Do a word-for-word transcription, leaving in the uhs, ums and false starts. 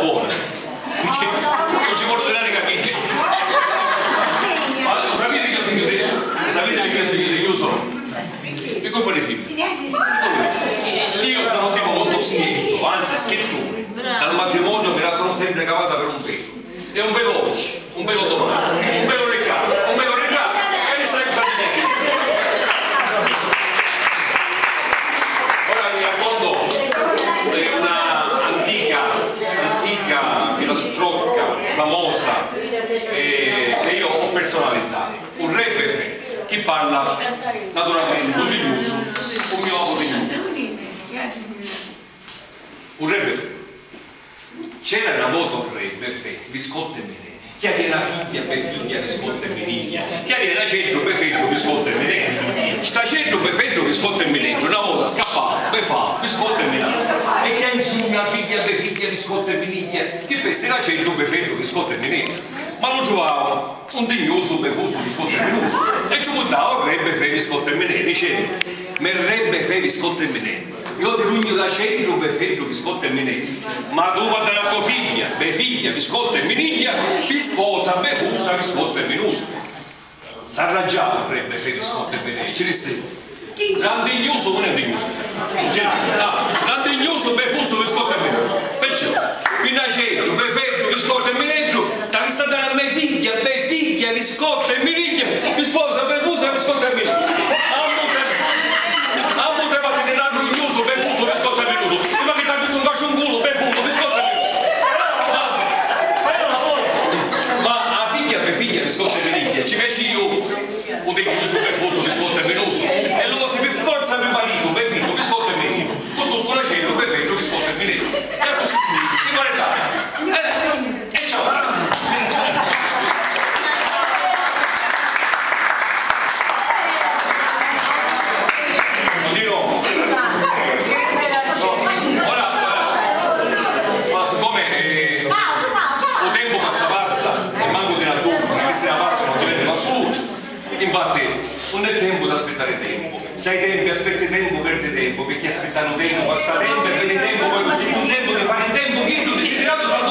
bona. Picchì non ci portu dinari ca chiddi. Ma lo sapete che io sugnu di-, lo sapete che io sugnu dignusu? Pi culpa di figli. Io sono un tipo molto schietto, anzi schiettone. Dal matrimonio me la sono sempre cavata per un pelo. E un pelo oggi, un pelo domani, un pelo di qua, un pelo di là, e mi stai fatti niente. Ora vi racconto, eh, una antica, antica filastrocca famosa, eh, che io ho personalizzato. Un re befè, chi parla naturalmente un dignusu, un mio amico dignusu. Un re befè. C'era na vota un re befè, biscotti e mineri, chi avia na figghia befigghia, biscotti e minigghia, chi avia n'aceddu befeddu, biscotti e mineri. St'aceddu befeddu, biscotti e mineri, na vota scappau, befau, biscotti e mineri. E chi ancigna figghia befigghia, biscotti e minigghia, chi pessi l'aceddu befeddu, biscotti e mineri. Ma lu truvau un dignusu, befusu, biscotti e minusu. E ci puntau al re befè, biscotti e mineri, diceva: "Me re befè, biscotti e mineri, io ti dugnu l'aceddu, befeddu, biscotti e mineri, ma tu va dari a to figghia, befigghia, biscotti e minigghia, pi sposa, befusa, biscotti e minusu." S'arraggiau al re befè, biscotti e mineri, ci dissi: "Randignusu, non è dignusu. Cioè, no, randignusu, befusu, biscotti e minusu. Perciò, pi n'aceddu, befeddu, biscotti e mineddu, t'avissi a dari a me figghia, befigghia, biscotti e minigghia, pi sposa, befusa, biscotti e mineddu." "Ammu te, ammu te, ma ti randignusu, befusu, biscotti e minusu. Prima chi t'avissi un caciungulu, befusu, biscotti e minusu." Ma, ma a figghia, befigghia, biscotti e minigghia, ci feci io. U dignusu, befusu, biscotti e minusu. E lu vosi pi forza pi maritu, befiddu, biscotti e mineri. Cu tuttu l'aceddu, befeddu, biscotti e mineri. E accussì si maritau. Eh, e ciao. Ora, ora. Ma siccome, eh, u tempu passa passa, e mancu ti n'addurmi, chi si na passa non ti veni l'assolutu. Infatti, nun è tempu d'aspittari tempu. S'hai tempi, aspetti tempu, perdi tempu, picchì aspittannu tempu, passa tempu e veni tempu, poi così cuntentu di fari in tempu chiddu disidiratu da